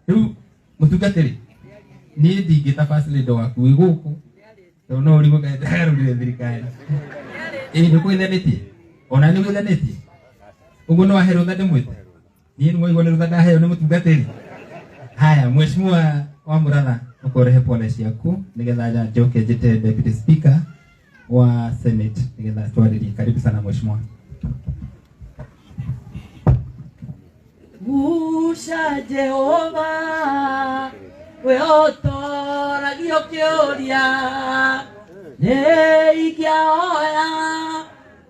Rĩu mũtungatĩri, niĩ ndingĩta first lady waku wĩ gũkũ tondũ no ũrigwo kaĩ ndagarũrire thirikari. Ĩĩ nĩ kũithanĩtie, ona nĩ gwithanĩtie ũguo no ahe rũtha ndĩmwĩte niĩ nĩ mwaigua nĩ rũtha ndaheo nĩ mũtungatĩri. Haya, mheshimiwa wa Mũratha, ũkorehe pole ciaku nĩgetha njoke njĩte deputy speaker wa senate nĩgetha twarĩrie. Karibu sana mheshimiwa. Guca Jehova, we ũtoragio kĩũria, nĩ ingĩahoya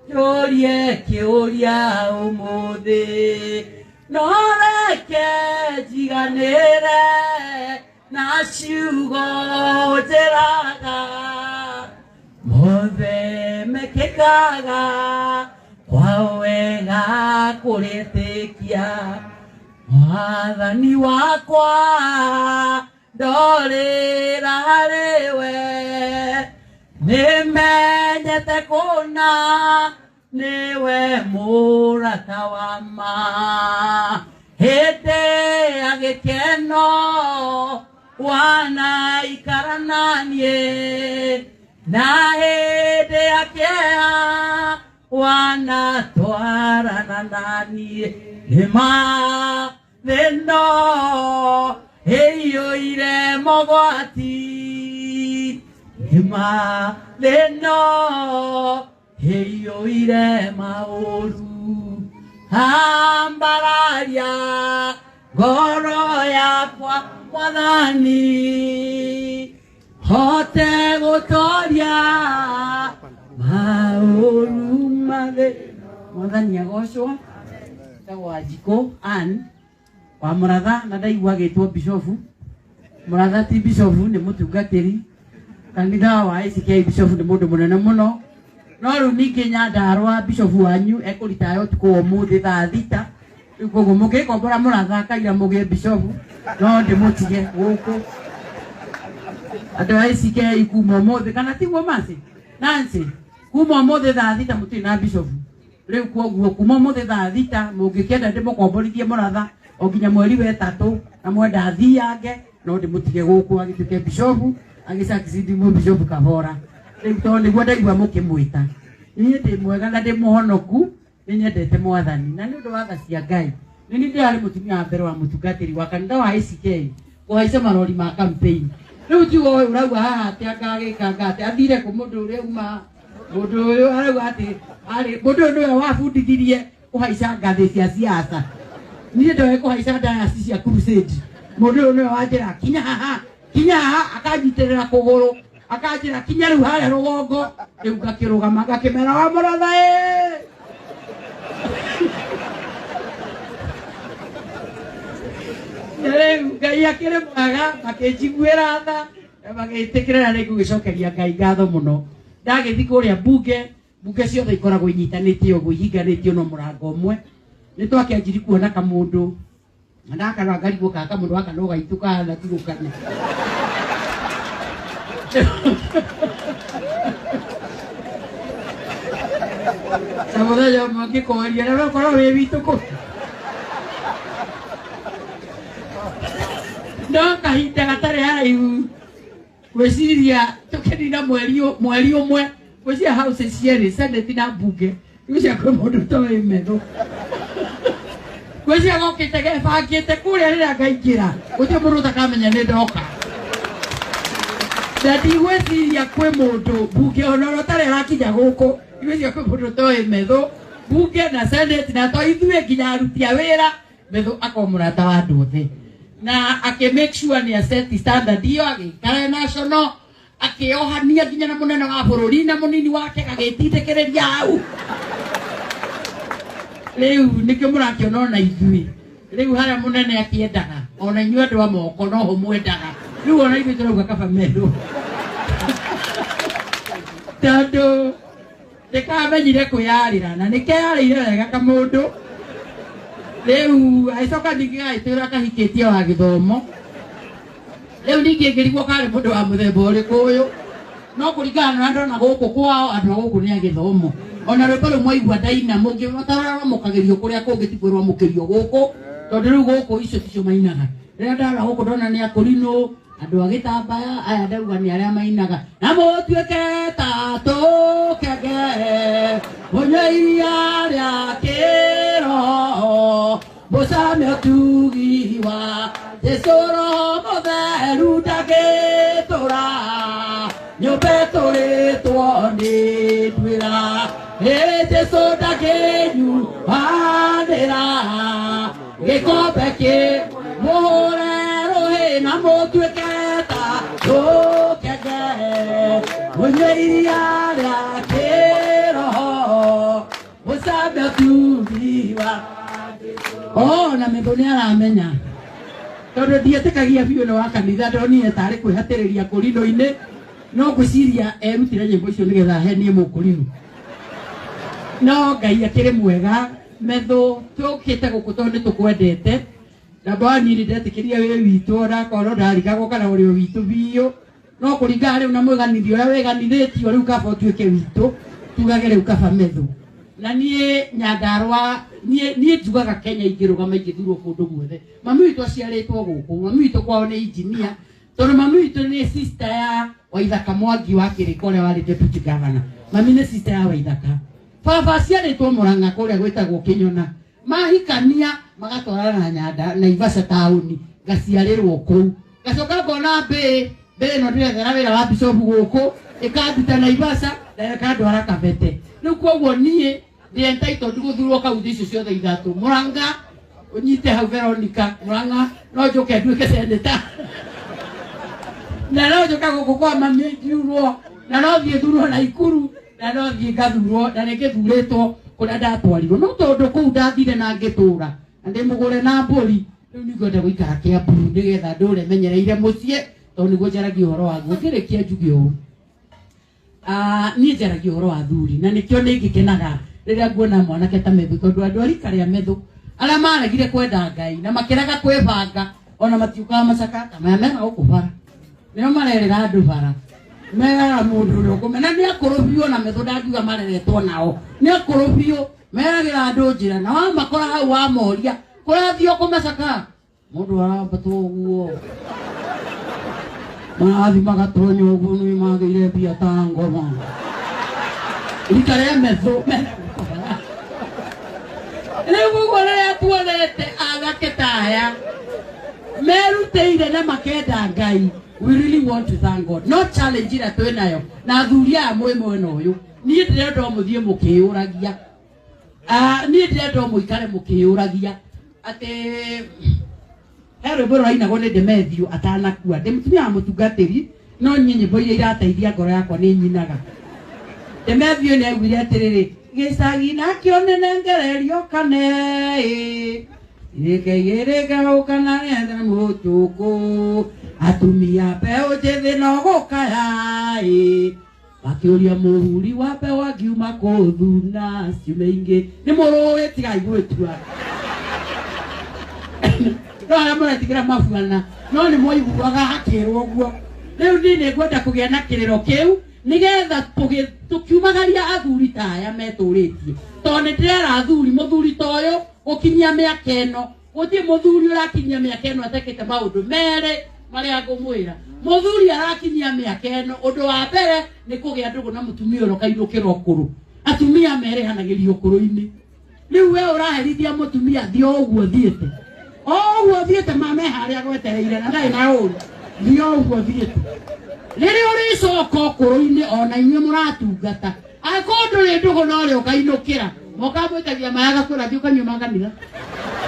njũrie kĩũria ũmũthĩ, no reke njiganĩre na ciugo njĩraga, mothe mekĩkaga kwa wega kũrĩtĩkia. Mwathani wakwa ndorĩra harĩ we, nĩmenyete kũna nĩwe mũrata wa ma. Hĩndĩ ya gĩkeno wanaikara na niĩ, na hĩndĩ ya kĩeha wanatwarana na niĩ. Nĩma thĩno ĩiyũire mogwati, nĩma thĩno ĩiyũire maũru, ambararia ngoro yakwa Mwathani, hote gũtoria maũru mathĩ. Mwathani agocwo. Njagwo Wanjikũ Ann wa Mũratha, na ndaigua agĩtwo bishofu. Mũratha ti bishofu, nĩ mũtungatĩri kanitha wa ACK. Bishofu nĩ mũndũ mũnene mũno, no rĩu ningĩ Nyandarũa bishofu wanyu ekũritaya ũtukũ wa ũmũthĩ thaa 6. Rĩu koguo mũngĩkombora Mũratha kaira mũgĩe bishofu, no ndĩmũtige gũkũ andũ a ACK kuma ũmũthĩ, kana tiguo Mercy? Nancy, kuma ũmũthĩ thaa 6 mũtirĩ na bishofu. Rĩu koguo kuma ũmũthĩ thaa 6 mũngĩkĩenda ndĩmũkomborithie Mũratha o nginya mweri wa 3, na mwenda athiange, no ndĩmũtige gũkũ agĩtuĩke bishofu, agĩcakicindi mũ bishofu kahora. Rĩu tondũ nĩguo ndaigua mũkĩmwĩta, niĩ ndĩ mwega na ndĩ mũhonoku, nĩ nyendete Mwathani na nĩ ũndũ wa tha cia Ngai nĩ niĩ ndĩrarĩ mũtumia wa mbere wa mũtungatĩri wa kanitha wa ACK kũhaica marori ma campaign. Rĩu njugo ũyũ ũrauga haha atĩ anga agĩka anga atĩ athire kũ mũndũ ũrĩa uma mũndũ ũyũ arauga atĩ arĩ mũndũ ũyũ nĩwe wabundithirie kũhaica ngathĩ cia siasa. Niĩ ndoĩ kũhaica dayasi cia crusade, mũndũ ũyũ nĩwe wanjĩra kinya haha, kinya haha, akanjitĩrĩra kũgũrũ akanjĩra kinya rĩu harĩa rũgongo. Rĩu ngakĩrũgama ngakĩmera wa Mũratha ĩ. Na rĩu Ngai akĩrĩ mwega, makĩnjiguĩra tha na magĩtĩkĩra, na rĩu ngũgĩcokeria Ngai ngatho mũno. Ndagĩthiĩ kũrĩa bunge, bunge ciothe ikoragwo inyitanĩtie ũguo, ihinganĩtio no mũrango ũmwe. Nĩ twakĩanjiri kuona kamũndũ na ndakarora ngarigwo kana kamũndũ gaka no gaitũ kahana tigũkane. Na mũthenya ũmwe ngĩkoria, na ũkorwo wĩ witũ kũ no kahinda gatarĩ haraihu, gwĩciria tũkĩnina mweri ũmwe, gwĩciria houses cierĩ, senate na mbunge, gwĩciria kwĩ mũndũ ũtoĩ metho, gwĩciria gokĩte gebangĩte kũrĩa rĩrĩa ngaingĩra gũtirĩ mũndũ ũtakamenya nĩ ndoka. Na ndigwĩciria kwĩ mũndũ mbunge ona ũrĩa ũtarĩ arakinya gũkũ, ndigwĩciria kwĩ mũndũ ũtoĩ metho mbunge na senate, na to ithuĩ nginya aruti a wĩra. Metho akorwo mũrata wa andũ othe na akĩ make sure nĩ aset standard iyo, agĩikara national, akĩohania nginya na mũnene wa bũrũri na mũnini wake gagĩtindĩkĩrĩria hau. Rĩu nĩkĩo mũrakĩona ona ithuĩ rĩu harĩa mũnene akĩendaga, ona inyuĩ andũ a moko noho mwendaga. Rĩu ona ithuĩ tũrauga kaba metho, tondũ ndĩkamenyire kwĩyarĩra na nĩkeyarĩire wega kamũndũ. Rĩu agĩcoka ningĩ gagĩtwĩra kahikĩtie wa gĩthomo. Rĩu ningĩ ngĩrigwo karĩ mũndũ wa mũthemba ũrĩkũ ũyũ, no kũringana na ũrĩa ndona gũkũ kwao, andũ a gũkũ nĩ a gĩthomo. Ona rwĩmbo rũu mwaigua ndaina, mũngĩmatarora rwamũkagĩrio kũrĩa kũngĩ, tikuo rwamũkĩrio gũkũ, tondũ rĩu gũkũ icio ticio mainaga. Rĩrĩa ndarora gũkũ ndona nĩ akũrinũ andũ a gĩtambaya aya ndauga nĩ arĩa mainaga na mũtuĩke ta tũkenge mũnyue iria rĩa kĩroho mũcame ũtugi wa Jesũ Roho Mũtheru ndangĩtũra nyũmba ĩtũrĩtwo nĩ nduĩra ĩ Jesũ ndangĩnyuanĩra gĩkombe kĩ mũhũre rũhĩ na mũtuĩke ta tũkenge mũnyue iria rĩa kĩroho mũcame ũtugi wa oh na mĩthũ nĩ aramenya tondũ ndietĩkagia biũ nĩ wa kanitha ndonire tarĩ kwĩhatĩrĩria kũrinũ-inĩ no ngwĩciria erutire nyĩmbo icio nĩgetha henie mũkũrinũ no Ngai akĩrĩ mwega methũ tũkĩte gũkũ tondũ nĩ tũkwendete na mbani nĩ ndetĩkĩria wĩ witũ onakorwo ndarigagwo kana ũrĩ o witũ biũ no kũringana rĩu na mwĩganithio ũrĩa wĩganithĩtio rĩu kaba ũtuĩke witũ tugage rĩu kaba methũ na niĩ Nyandarũa niĩ njugaga Kenya ingĩrũgama ingĩthurwo kũndũ guothe mami witũ aciarĩtwo gũkũ mami witũ kwao nĩ engineer tondũ mami witũ nĩ sister ya Waithaka Mwangi wa Kĩrĩko ũrĩa warĩ deputy governor mami nĩ sister ya Waithaka baba aciarĩtwo Mũrang'a kũrĩa gwĩtagwo Kĩnyona mahikania magatwarana na Nyanda Naivasha taũni ngaciarĩrwo kũu ngacoka ngona mbĩ mbĩ ĩno ndĩrethera wĩra wa bishop gũkũ ĩkanduta Naivasha na ĩkandwara Kabete rĩu koguo niĩ ndĩ entitled gũthurwo kaunti icio ciothe ithatũ Mũrang'a ũnyite hau Veronica Mũrang'a no njũke nduĩke seneta na no njũke gũkũ kwa mami ngiurwo na no thiĩ thurwo Naikuru na no thiĩ ngathurwo na nĩ ngĩthurĩtwo kũrĩa ndatwarirwo no tondũ kũu ndathire na ngĩtũra na ndĩmũgũre na mbũri rĩu nĩngwenda gũikara Kĩambu nĩgetha ndũre menyereire mũciĩ tondũ nĩguo njaragia ũhoro waguo ngĩrĩkia njuge ũũ niĩ njaragia ũhoro wa athuri na nĩkĩo nĩ ngĩkenaga rĩrĩa nguona mwanake ta Methu tondũ andũ a rika rĩa Methu arĩa maregire kwenda Ngai na makĩrega kwĩbanga ona matiũkaga macaka ta maya mena gũkũ bara nĩo marerĩra andũ bara meraga mũndũ ũrĩa ũkũmena nĩ akũrũ biũ na Methu ndangiuga mareretwo nao nĩ akũrũ biũ meragĩra andũ njĩra na wamakora hau wamoria kũrathiĩ kũmacaka mũndũ arambatwo ũguo marathi magatonya ũguo nĩ magĩire mbia ta ngoma rika rĩa Methu rĩu ũguo rĩrĩa tuonete anake ta aya merutĩire na makenda Ngai we really want to thank God no challenge ĩrĩa twĩ nayo na athuri aya mwĩ mwena ũyũ niĩ ndĩrenda o mũthiĩ mũkĩyũragia niĩ ndĩrenda o mũikare mũkĩyũragia atĩ he rwĩmbo rũrainagwo nĩ Demethiũ atanakua ndĩ mũtumia wa mũtungatĩri no niĩ nyĩmbo iria irateithia ngoro yakwa nĩ nyinaga Demethiũ nĩ augire atĩrĩrĩ gĩcagi nakĩo nĩnengererio kane irĩke igĩrĩke ũkana nĩethe mũtukũ atumia mbeũ njĩthĩ no gũkaya ĩ makĩũria mũhuri wa mbeũ angiuma kũthuna ciume ingĩ nĩ mũrũĩ tigai gwĩtua no arĩa mũretigĩra mabuana no nĩ mwaiguaga hakĩrwo ũguo rĩu niĩ nĩ ngwenda kũgĩa na kĩrĩro kĩu nĩgetha tũkiumagaria athuri ta aya metũrĩtie tondũ nĩ ndĩrera athuri mũthuri ta ũyũ gũkinyia mĩaka ĩno gũtirĩ mũthuri ũrakinyia mĩaka ĩno atekĩte maũndũ merĩ marĩa ngũmwĩra mũthuri arakinyia mĩaka ĩno ũndũ wa mbere nĩ kũgĩa ndũgũ na mũtumia ũrĩa ũkainũkĩra ũkũrũ atumia merĩhanagĩria ũkũrũ-inĩ rĩu we ũraherithia mũtumia thiĩ o ũguo thiĩte o ũguo thiĩte mame harĩa gwetereire na ndarĩ na ũru thiĩ o ũguo thiĩte rĩrĩa ũrĩcoka ũkũrũ-inĩ ona inyuĩ mũratungata angĩkorwo ndũrĩ ndũgũ na ũrĩa ũkainũkĩra mokamwĩtagia maĩ agakwĩra thiĩ ũkanyue ma kanitha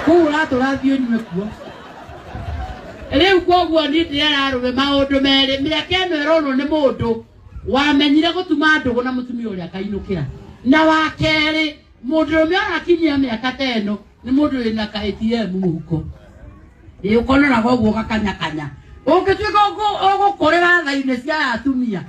kũu ũratũra thiĩ ũnyue kuo rĩu koguo niĩ ndĩrera arũme maũndũ merĩ mĩaka ĩno ĩronwo nĩ mũndũ wamenyire gũtuma ndũgũ na mũtumia ũrĩa akainũkĩra na wa kerĩ mũndũrũme arakinyia mĩaka ta ĩno nĩ mũndũ wĩna ka ATM mũhuko ĩ ũkonoraga ũguo ũgakanyakanya ũngĩtuĩka ũgũkũrĩra tha-inĩ cia atumia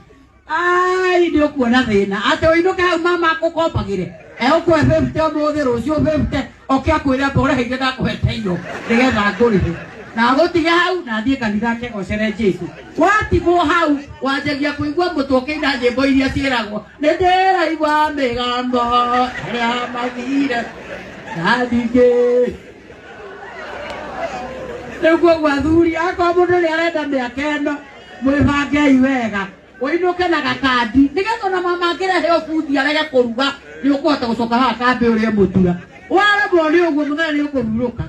ai nĩ ũkuona thĩna atĩ ũinũke hau mama akũkombagĩre egũkũhe 50 ũmũthĩ rũciũ 50 oke akwĩre amba ũrehe ndakũhete irio nĩgetha ngũrĩhe na agũtige hau na athiĩ kanitha akegocere Jesũ watigwo hau wanjagia kũigua mũtwe ũkĩina nyĩmbo iria ciĩragwo nĩ ndĩraigua mĩgambo arĩa mathire na ningĩ Rĩu koguo athuri, akorwo mũndũ nĩ arenda mĩaka ĩno, mwĩbangei wega, ũinũke na gakandi nĩgetha ona mama angĩrehe ũbuthi arege kũruga, nĩ ũkũhota gũcoka haha kambĩ ũrĩe mũtura. Waremwo nĩ ũguo, mũthenya nĩ ũkũhurũka.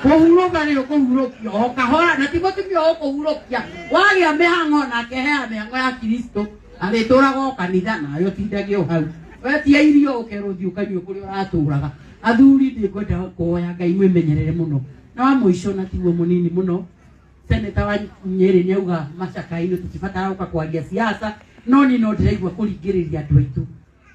Kũhurũka nĩ ũkũhurũkio o kahora, na ti mũtumia ũkũhurũkia. Wagĩa mĩhang'o nake heaga mĩhang'o ya Kristo, arĩtũraga o kanitha nawe ũtindage o hau. Wetia irio ũkerwo ũthiĩ ũkanyue kũrĩa ũratũraga. Athuri, ndĩngwenda kũhoya Ngai mwĩmenyerere mũno. Na wa mũico na tiguo mũnini mũno, seneta wa Nyeri nĩ auga macakainĩ tũtibatara gũka kwaria siasa, no niĩ no ndĩraigua kũringĩrĩria andũ aitũ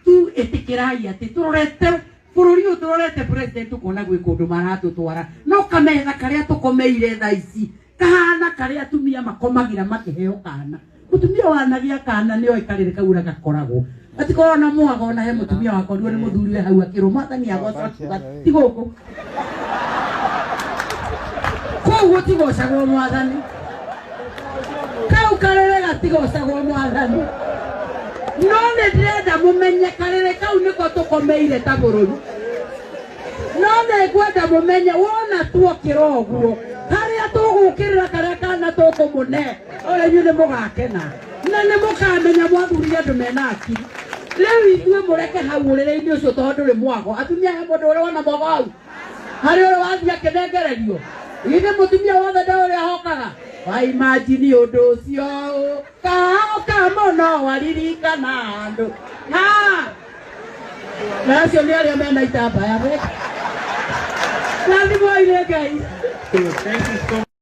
tu ĩtĩkĩrai atĩ tũrorete bũrũri ũyũ, tũrorete president, tũkona gwĩ kũndũ maratũtwara, no kametha karĩa tũkomeire thaa ici kahana karĩa atumia makomagĩra makĩheo kana. Mũtumia wanagĩa kana nĩoĩ karĩrĩ kau ũrĩa gakoragwo, atikorwo na mwago. Ona he mũtumia wakorirwo nĩ mũthuri we hau akĩrwo mwathani agocwo, akiuga ti gũkũ kũu gũtigocagwo mwathani, kau karĩrĩ gatigocagwo mwathani. No nĩ ndĩrenda mũmenye karĩrĩ kau nĩko tũkomeire ta bũrũri. No nĩ ngwenda mũmenye wona tuokĩra ũguo, harĩa tũgũkĩrĩra karĩa kana tũkũmũne, ũrĩa inyuĩ nĩ mũgakena na nĩ mũkamenya mwathurire andũ mena akiri. Rĩu ithuĩ mũreke hau ũrĩrĩ-inĩ ũcio, tondũ ndũrĩ mwago. Atumia, he mũndũ ũrĩ wona mwago hau harĩ ũrĩa wathiĩ akĩnengererio? Githĩ mũtumia wothe ndo ũrĩa ahokaga waimajini ũndũ ũcio ũkaoka mũno waririkana andũ ha na acio nĩ arĩa mena itambaya. Rathimwo irĩ Ngai. Thank you so